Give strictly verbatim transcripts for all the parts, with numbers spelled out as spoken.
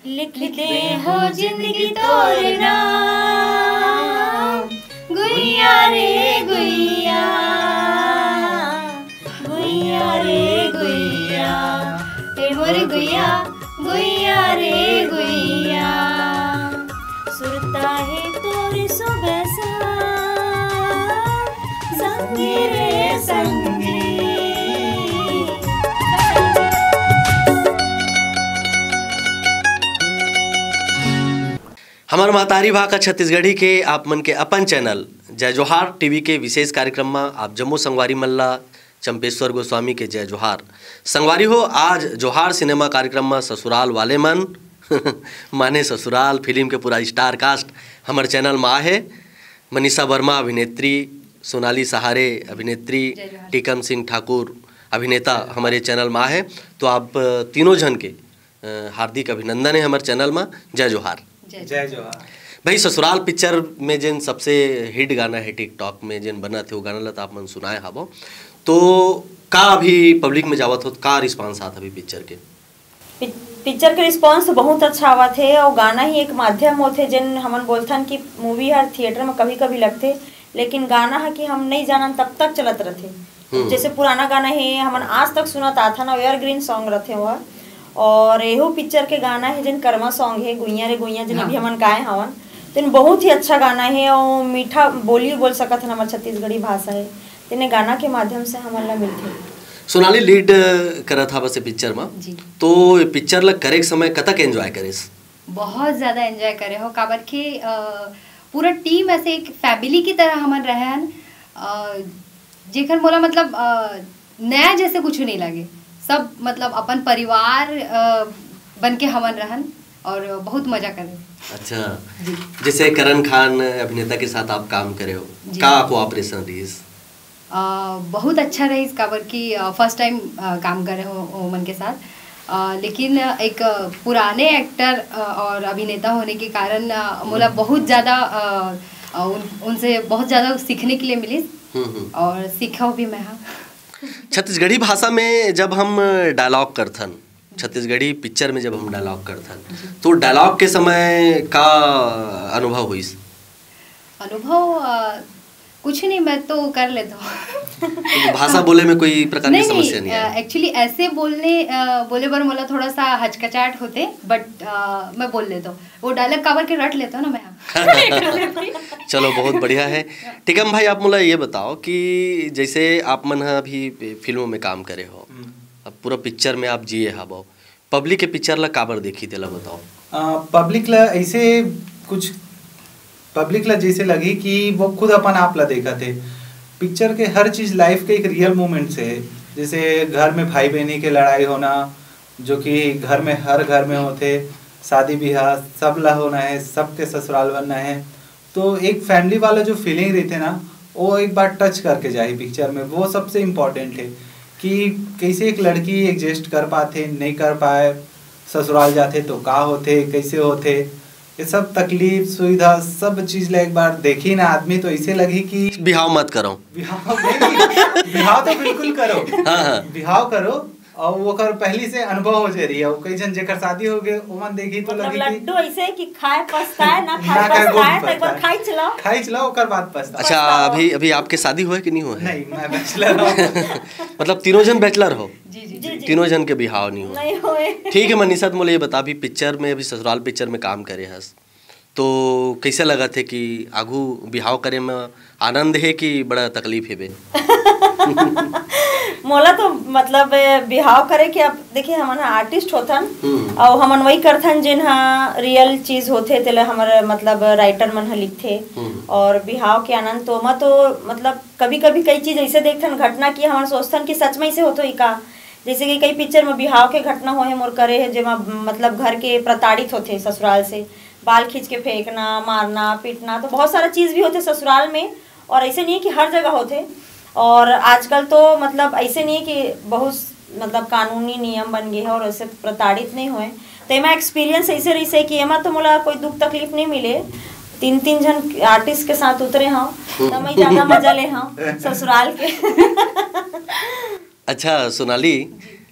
लिख दे हो जिंदगी तोर नाम, गुइया रे गुइया, गुइया रे गुइया, ए मोर गुइया, गुइया रे गुइया। सुरता है तोर सुबह सा, संगी रे संगी। हमर महतारी भाखा छत्तीसगढ़ी के आप मन के अपन चैनल जय जोहार टीवी के विशेष कार्यक्रम म आप जम्मो संगवारी मन ला चंपेश्वर गोस्वामी के जय जोहार। संगवारी हो, आज जोहार सिनेमा कार्यक्रम म ससुराल वाले मन माने ससुराल फिल्म के पूरा स्टार कास्ट हमर चैनल म आहे। मनीषा वर्मा अभिनेत्री, सोनाली सहारे अभिनेत्री, जय जोहार। टीकम सिंह ठाकुर अभिनेता हमर ये चैनल म आहे। तो आप तीनों झन के अ, हार्दिक अभिनंदन है हमर चैनल म। जय जोहार। जय जय जोहार। भाई, ससुराल पिक्चर में जेन सबसे हिट गाना है TikTok में जेन बनत है, वो गाना ला तो आप मन सुनाए हाबो, तो का अभी पब्लिक में जावत हो, का रिस्पांस आत अभी पिक्चर के? पि-, पिक्चर के रिस्पांस तो बहुत अच्छा आवत है, और गाना ही एक माध्यम होथे जेन हमन बोलथन कि मूवी हर थिएटर में कभी कभी लगथे, लेकिन गाना ह कि हम नहीं जानन तब तक चलत रथे। हम्म। जैसे पुराना गाना हे, हमन आज तक सुनत आथन, और एवरग्रीन सॉन्ग रथे वह। और एहू पिक्चर के गाना हे, जेन कर्मा सॉन्ग हे, गुइया रे गुइया, जेन हाँ। अभी हमन गाए हवन, तेन बहुत ही अच्छा गाना हे, और मीठा बोली बोल सकत हन, हमर छत्तीसगढ़ी भाषा हे, तेने गाना के माध्यम से हमन ला मिलथे। सोनाली लीड करत हा बस ये पिक्चर में, जी। तो ये पिक्चर ला करे के समय कतक एंजॉय करेस? बहुत ज़्यादा एंजॉय करे हो, काबर के, अ, पूरा टीम ऐसे एक फैमिली की तरह हमन रहे हन, अ, जेखर मोला मतलब, अ, नया जैसे कुछ नहीं लगे, सब मतलब अपन परिवार, अ, बन के हमन रहन और बहुत मजा करे। अच्छा, जी। जैसे करण खान अभिनेता के साथ आप काम करे हो, जी। का कोऑपरेशन रहीस? अ, बहुत अच्छा रहीस, काबर कि, अ, फर्स्ट टाइम, अ, काम करे हो ओमन के साथ। अ, लेकिन एक पुराने एक्टर, अ, और अभिनेता होने के कारण, अ, मोला बहुत ज़्यादा, अ, अ, उन, उनसे बहुत ज़्यादा सीखने के लिए मिलिस हम्म, हम्म। और सीखा भी मैं, हाँ। छत्तीसगढ़ी भाषा में जब हम डायलॉग करथन, छत्तीसगढ़ी पिक्चर में जब हम डायलॉग करथन, तो डायलॉग के समय का अनुभव होइस? अनुभव, अ, कुछ नहीं, मैं तो कर लेता हूँ। तो भाषा बोले में कोई प्रकार की नहीं, समस्या नहीं, नहीं आए? अ, एक्चुअली ऐसे बोलने, अ, बोले बर मोला थोड़ा सा हचकचाहट होथे, बट, अ, मैं बोल लेता हूँ। वो डायलॉग काबर के रट लेता हूँ ना मैं। चलो, बहुत बढ़िया है। टीकम भाई, आप मोला ये बताओ कि जैसे आप मन ह अभी फिल्मों में काम करे हो, हम्म। अब पूरा पिक्चर में आप जिए हवो, पब्लिक के पिक्चर ला काबर देखी, तेला बताओ। अ, पब्लिक ला ऐसे कुछ, पब्लिक ला जैसे लगही कि वो खुद अपन आप ला देखत हे। पिक्चर के हर चीज़ लाइफ के एक रियल मोमेंट से हे, जैसे घर में भाई बहनी के लड़ाई होना, जो कि घर में, हर घर में होथे, शादी ब्याह सब ला होना हे, सबके ससुराल बनना हे। तो एक फैमिली वाला जो फीलिंग रहिथे ना, वो एक बार टच करके जाही पिक्चर में, वो सबसे इम्पोर्टेंट हे कि कैसे एक लड़की एडजस्ट कर पाथे, नहीं कर पाए, ससुराल जाथे तो का होथे, कैसे होथे, ये सब तकलीफ, सुविधा, सब चीज ला एक बार देखी ना आदमी, तो ऐसे लगही कि बिहाव मत करो। बिहाव नहीं, बिहाव तो बिल्कुल करो। हाँ, हाँ। बिहाव करो, और ओकर पहली से अनुभव हो जाए रही है। वो कई जन जेकर शादी हो गए, ओमन देखी तो मतलब लगी कि लड्डू ऐसे कि खाए पछताए, ना ना खाए खाए, पछताए, गोभी तो एक बार पछताए। खाई चलाओ। खाई चलाओ, ओकर बाद पछताओ। अच्छा, पछताओ। अभी, अभी आपके शादी हुआ है कि नहीं हुआ है? नहीं, मैं बैचलर हूँ। मतलब तीनों जन बैचलर हो? जी, जी, जी, जी। तीनों जन के बिहाव नहीं हुआ। नहीं हुए। ठीक है मनीषा, तो मोला ये बता, अभी पिक्चर में, अभी ससुराल पिक्चर में काम करे हस, तो कैसे लगत हे कि आगू बिहाव करे में आनंद हे कि बड़ा तकलीफ हे बे? मोला तो मतलब बिहाव करे के, अब देखिए, हमन ह आर्टिस्ट होथन, हम्म। अउ हमन वही करथन जेन ह रियल चीज होथे, तेला हमर मतलब राइटर मन ह लिखथे। हम्म। और बिहाव के आनंद तो, ओमा तो मतलब कभी कभी कई चीज ऐसे देखथन घटना कि हमन सोचथन कि सच में ऐसे होथे का। जैसे कि कई पिक्चर में बिहाव के घटना होए हे, मोर करे हे, जेमा मतलब घर के प्रताड़ित होथे ससुराल से, बाल खींच के फेंकना, मारना, पीटना, तो बहुत सारा चीज भी होथे ससुराल में। और ऐसे नहीं है कि हर जगह होथे। और आजकल तो मतलब ऐसे नहीं है कि बहुत मतलब कानूनी नियम बन गए हैं और ऐसे प्रताड़ित नहीं हुए। तो एमा एक्सपीरियंस ऐसे रहिसे कि एमा तो मोला कोई दुख तकलीफ नहीं मिले। तीन, तीन जन आर्टिस्ट के साथ उतरे हूँ, तो मैं ज्यादा मजा ले हूँ ससुराल के। अच्छा सोनाली,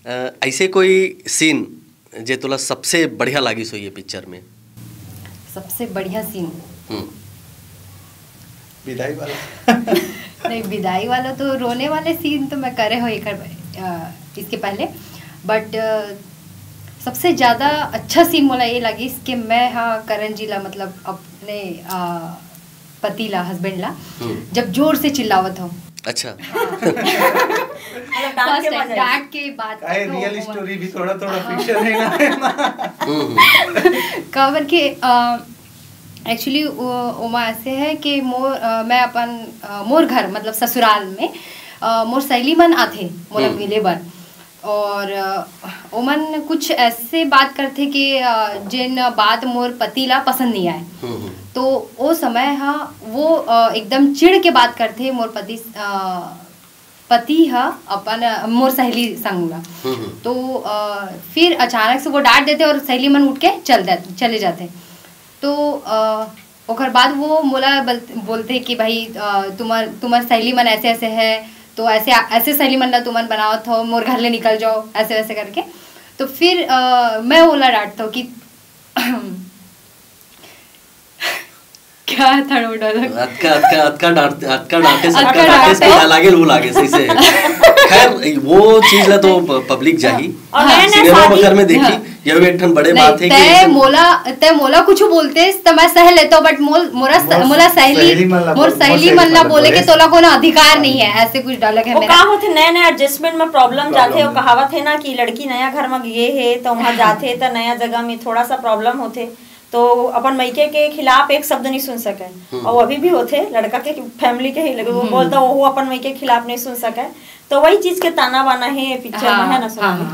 अ, ऐसे कोई सीन जे तोला सबसे बढ़िया लागिस हो ये पिक्चर में? सबसे बढ़िया सीन? हम्म। विदाई वाला। नहीं, विदाई वाला तो रोने वाले सीन तो मैं करे हो एक, इसके पहले, बट सबसे ज्यादा अच्छा सीन मोला ये लगी कि मैं हा करण जी ला, मतलब, अपने अ, पति ला, हस्बैंड ला, हम्म। जब जोर से चिल्लावत हो। अच्छा। मतलब डांट के मजा आए। डांट के बात काहे तो रियल वो- स्टोरी भी थोड़ा थोड़ा फिक्शन है ना? हम्म, हम्म। काबर के एक्चुअली ओमा ऐसे है कि मोर अ, मैं अपन अ, मोर घर, मतलब ससुराल में अ, मोर सहेली मन आथे मोला हम्म। मिले बर, और अ, ओमन कुछ ऐसे बात करथे कि अ, जेन बात मोर पति ला पसंद नहीं आए। हम्म, हम्म। तो ओ समय हा वो अ, एकदम चिढ़ के बात करथे मोर पति अ, पति ह अपन अ, मोर सहेली संग ला। हम्म, हम्म। तो अ, फिर अचानक से वो डांट देते और सहेली मन उठ के चल जाते, चले जाते। तो अ, ओकर बाद वो मोला बल- बोलते कि भाई अ, तुम्हार तुम्हार सहेली मन ऐसे ऐसे है, तो ऐसे ऐसे सहेली मन ला तुमन बनावत हो, मोर घर ले निकल जाओ, ऐसे वैसे करके। तो फिर अ, मैं ओला डांटता हूँ कि क्या था वो डायलॉग? अतका अतका अतका डांट अतका डांटे से अतका अतका डांटे से डांटे। क्या लागे वो लागे सही से। खैर, वो चीज ला तो पब्लिक जाही। और नया नया सिनेमा शादी वगैरह में देखी, हाँ। ये भी एक ठन बड़े नहीं, बात है कि तय जैसे मोला तय मोला कुछ बोलते त मैं सह लेता हूँ, बट मोल मोला स- मोर मोला सहेली सहेली मन ला मोर बोल- सहेली मोर मन ला सहेली बोले मन के ला तोला कोनो अधिकार नहीं है, ऐसे कुछ डायलॉग है वो मेरा। का होथे, नया नया एडजस्टमेंट में प्रॉब्लम जाथे। प्रॉब्लम वो कहावत है ना कि लड़की नया घर में गए है तो वहाँ जाथे तो नया जगह में थोड़ा सा प्रॉब्लम होथे, तो अपन मइके के खिलाफ एक शब्द नहीं सुन सके। और अभी भी होथे लड़का के फैमिली के ही लगे, वो बोलता वो अपन मइके के खिलाफ नहीं सुन सके। तो वही चीज के ताना बाना है पिक्चर में, है ना सोनाली?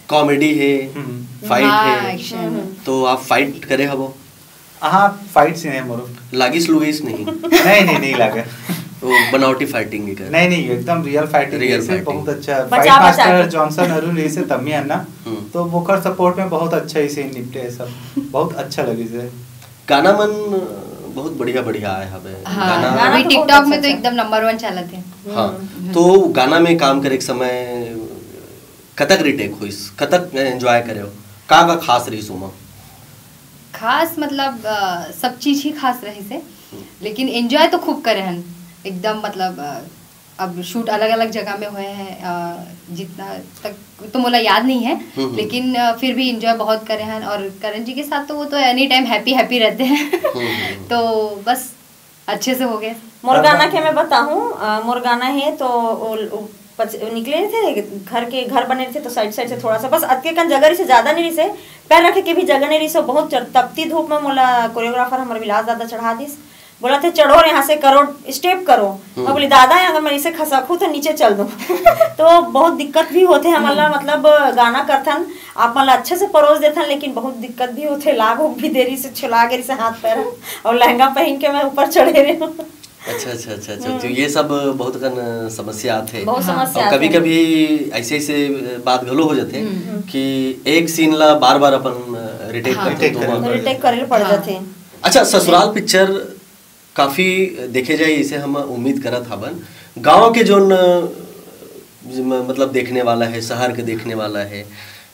कॉमेडी है, हम्म। फाइट हाँ, है, एक्शन। तो आप फाइट करे हबो? हाँ, फाइट सीन है मोरो। लागिस लुगिस नहीं? नहीं नहीं नहीं लागे। वो बनावटी फाइटिंग ही कर। नहीं नहीं, एकदम रियल फाइटिंग रियल से फाइटिंग। बहुत अच्छा। बचा फाइट बचा मास्टर के। जॉनसन अरुण रही से तम्मी अन्ना, हम्म। तो वोकर सपोर्ट में बहुत अच्छा ही सीन निपटे है सब, बहुत अच्छा लगी से। गाना मन बहुत बढ़िया बढ़िया आए हवे। हाँ, गाना गाना अभी तो बहुत टिकटॉक अच्छा में तो अच्छा। एकदम नंबर वन चलत है। हाँ, तो गाना में काम करे के समय कतक रिटेक होइस, कतक एंजॉय करे हो, का का खास रहिस ओमा? खास मतलब अ, सब चीज ही खास रहिस है, लेकिन एंजॉय तो खूब करे हन एकदम। मतलब अ, अब शूट अलग अलग जगह में हुए हैं, अ, जितना तक तो मोला याद नहीं है, हम्म। लेकिन अ, फिर भी एंजॉय बहुत करे हन। और करण जी के साथ तो वो तो एनी टाइम हैप्पी हैप्पी रहते हैं। तो बस अच्छे से हो गए। मोर गाना के मैं बताहूँ, अ, मोर गाना है तो वो, वो पच, निकले थे घर के, घर बने थे तो साइड साइड से थोड़ा सा, बस अतके कन जगह रही से ज्यादा नहीं रही से, पैर रखे के भी जगह नहीं रही से, बहुत चढ़- तपती धूप में मोला कोरियोग्राफर हमर विलास दादा चढ़ा दिस, बोला थे चढ़ो और यहाँ से करो, स्टेप करो। मैं बोली दादा अगर मैं इसे खसकू तो नीचे चल दूँ। तो बहुत दिक्कत भी होते हमन ला, मतलब गाना करथन आप मन ला अच्छे से परोस देथन, लेकिन बहुत दिक्कत भी होते, लाग उग भी देरी से छुला गेरी से हाथ पैर, और लहंगा पहन के मैं ऊपर चढ़े रही हूँ। अच्छा अच्छा अच्छा अच्छा, तो ये सब बहुत कन समस्या आथे। बहुत समस्या और कभी आथे। कभी ऐसे ऐसे बात घलो हो जाते कि एक सीन ला बार बार अपन रिटेक हाँ। करते रिटेक तो करना वहाँ पड़ता है। रिटेक करे ल पड़ हाँ। जाथे। अच्छा, ससुराल पिक्चर काफी देखे जाए, इसे हम उम्मीद करत हवन। गांव के जोन अ, म- मतलब देखने वाला है, शहर के देखने वाला है,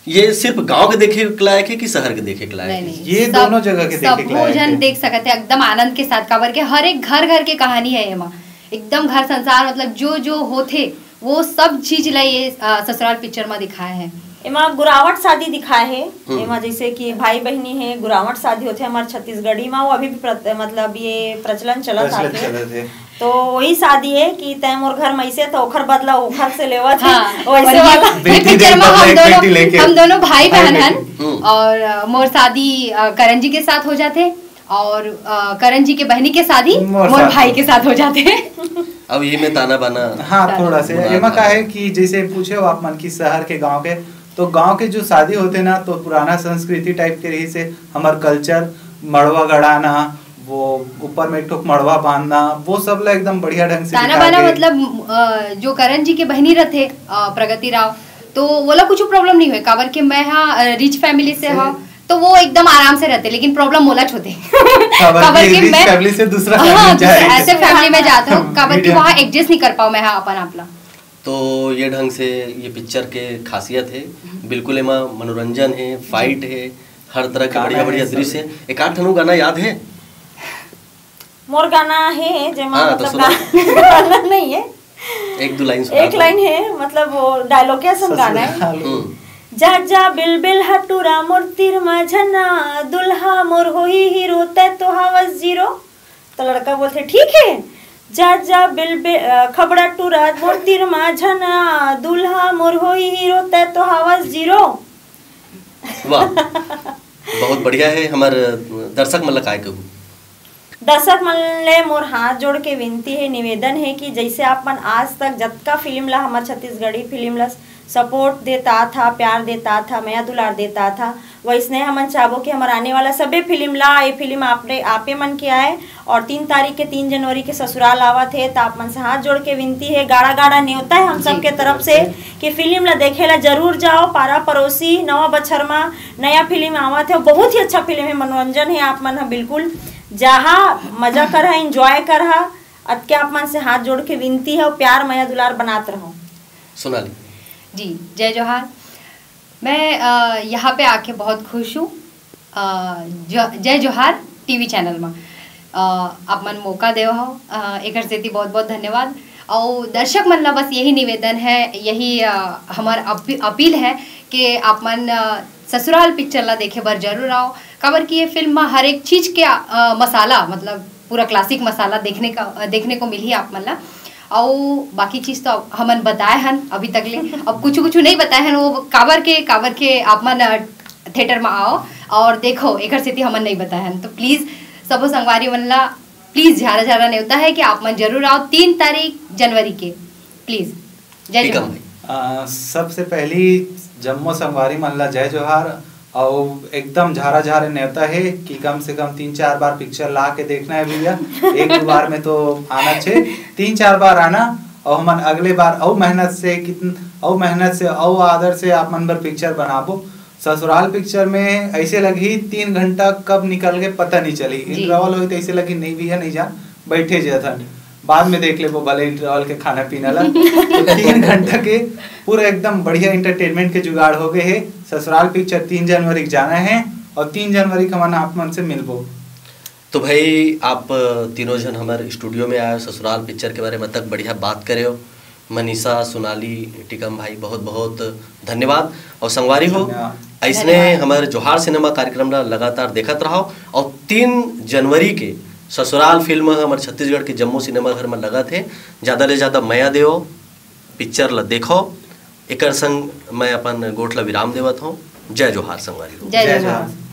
ये सिर्फ गांव के देखे के लायक है कि शहर के देखे के लायक नहीं है? नहीं, ये सब- दोनों जगह के देखे सब के लायक भोजन है। देख सकते हैं एकदम आनंद के साथ, काबर के हर एक घर घर के कहानी है एमा, एकदम घर संसार, मतलब जो जो होथे वो सब चीज ला ये अ, ससुराल पिक्चर में दिखाए है। एमा गुरावट शादी दिखाए है। एमा जैसे कि भाई बहनी है, गुरावट शादी होथे हमारे छत्तीसगढ़ी में, वो अभी भी प्रत, मतलब ये प्रचलन चलत प्रचलन आथे। चलत है। तो वही शादी है कि तय मोर घर में से तो ओखर बदला ओखर से लेवत है, हाँ, वैसे और ये- वाला। ये बेटी पिक्चर देख में हम बदला एक दोनों बेटी लेके। हम दोनों भाई भाई बहन बेटी। हैं। और अ, मोर शादी अ, करण जी के साथ हो जाते और अ, करण जी के बहनी के शादी मोर मोर साथ। भाई के साथ हो जाते हैं। अब ये में ताना बाना। हाँ, थोड़ा से बुरा एमा था। का है कि जैसे पूछे हो आप मन की शहर के गांव के, तो गांव के जो शादी होते ना, तो पुराना संस्कृति टाइप के रही से हमार कल्चर, मड़वा गड़ाना, वो ऊपर में एक ठोक मड़वा बांधना, वो सब ला एकदम बढ़िया ढंग से ताना दिखाए बाना गए। मतलब अ, जो करण जी के बहनी रहते अ, प्रगति राव, तो वोला कुछ प्रॉब्लम नहीं हुए, काबर के मैं हाँ रिच फैमिली से हाँ, तो वो एकदम आराम से रहते, लेकिन प्रॉब्लम मोला च होते। काबर काबर कि के रिच मैं फैमिली से दूसरा हाँ, फैमिली जाए। दूसरा ऐसे फैमिली में जाते हो, काबर के मीडियम। वहाँ एडजस्ट नहीं कर पाओ मैं हाँ अपन आपला। तो ये ढंग से ये पिक्चर के खासियत हे, बिल्कुल एमा मनोरंजन हे, फाइट हे, हर तरह के बढ़िया बढ़िया दृश्य हे। एक आध ठन गाना याद हे? मोर गाना हे जेमा हाँ, तो मतलब गाना नहीं है, एक दो लाइन सुना एक दो। लाइन है, मतलब वो डायलॉग के सम गाना है। हम्म। जा जा बिल बिल हटूरा मोर तीर मा झना, दुल्हा मोर होही हीरो तै तो हावस जीरो। तो लड़का बोलते ठीक है। जा जा बिल बिल अ, खबड़ा टूरा मोर तीर मा झना, दुल्हा मोर होही हीरो तै तो हावस जीरो। वाह, बहुत बढ़िया है। हमारे दर्शक मन ला काय कहू? दर्शक मन ले मोर हाथ जोड़ के विनती है, निवेदन है कि जैसे आप मन आज तक जतका फिल्म ला, हमर छत्तीसगढ़ी फिल्म ला सपोर्ट देता था, प्यार देता था, मया दुलार देता था, वैसने हमन चाहबो कि हमर आने वाला सबे फिल्म ला, ये फिल्म आपने आपे मन के आए। और तीन तारीख के, तीन जनवरी के ससुराल आवत है, तो आप मन से हाथ जोड़ के विनती है, गाड़ा गाड़ा न्योता है हम जी, सब के तरफ से कि फिल्म ला देखे ला जरूर जाओ। पारा पड़ोसी नवा बछर मा नया फिल्म आवत है, बहुत ही अच्छा फिल्म है, मनोरंजन है, आप मन ह बिल्कुल जाहा, मजा करहा, एंजॉय करहा। अतके आप मन से हाथ जोड़ के विनती है, प्यार मया दुलार बनात रहो। सोनाली। जी, जय जोहार। मैं अ, यहाँ पे आके बहुत खुश हूँ। अ, ज- जय जोहार टीवी चैनल में अ, आप मन मौका देव हो, अ, एकर सेती बहुत बहुत धन्यवाद। और दर्शक मन ला बस यही निवेदन है, यही अ, हमार अपी- अपील है कि आप मन अ, ससुराल पिक्चर ला देखे बर जरूर आओ, काबर कि ये फिल्म में हर एक चीज के अ, मसाला, मतलब पूरा क्लासिक मसाला देखने का अ, देखने को मिलही आप मन ला। और बाकी चीज तो हमन बताए हन अभी तक ले, अब कुछ कुछ नहीं बताए हन, वो काबर के काबर के आप मन अ, थिएटर में आओ और देखो, एकर सेती हमन नहीं बताए हन। तो प्लीज सबो संगवारी मन ला प्लीज झारा झारा नेवता है कि आप मन जरूर आओ तीन तारीख जनवरी के, प्लीज। जय टीकम जोहार। भाई। अ, सबसे पहली जम्मो संगवारी मन ला जय जोहार। और एकदम झारा झारे नेवता है कि कम से कम तीन चार बार पिक्चर ला के देखना है भैया। एक दो बार में तो आना छे, तीन चार बार आना। और हमन अगले बार अउ मेहनत से कितन अउ मेहनत से अउ आदर से आप मन बर पिक्चर बनाबो। ससुराल पिक्चर में ऐसे लगही तीन घंटा कब निकल के पता नहीं चली। जी। इंटरवल होई तो ऐसे लगही नहीं भैया नहीं जान, बैठे जाथन, बाद में देख लेबो भले इंटरवल के खाना पीना ला। तो तीन घंटा के पूरा एकदम बढ़िया एंटरटेनमेंट के जुगाड़ हो गए है। ससुराल पिक्चर तीन जनवरी के जाना है और तीन जनवरी के हमन आप मन से मिलबो। तो भाई आप तीनों जन हमारे स्टूडियो में आए हो, ससुराल पिक्चर के बारे में तक बढ़िया बात करे हो। मनीषा, सोनाली, टीकम भाई बहुत बहुत धन्यवाद। और संगवारी हो, धन्यवाद। ऐसने धन्यवाद। हमारे जोहार सिनेमा कार्यक्रम ला लगातार देखत रहो और तीन जनवरी के ससुराल फिल्म हमारे छत्तीसगढ़ के जम्मो सिनेमा घर में लगत है। ज़्यादा ले ज़्यादा मया देव, पिक्चर ला देखो। एकर संग मैं अपन गोठ ला विराम देवत हूँ। जय जोहार संगवारी हो। जय जय जोहार। जोहार।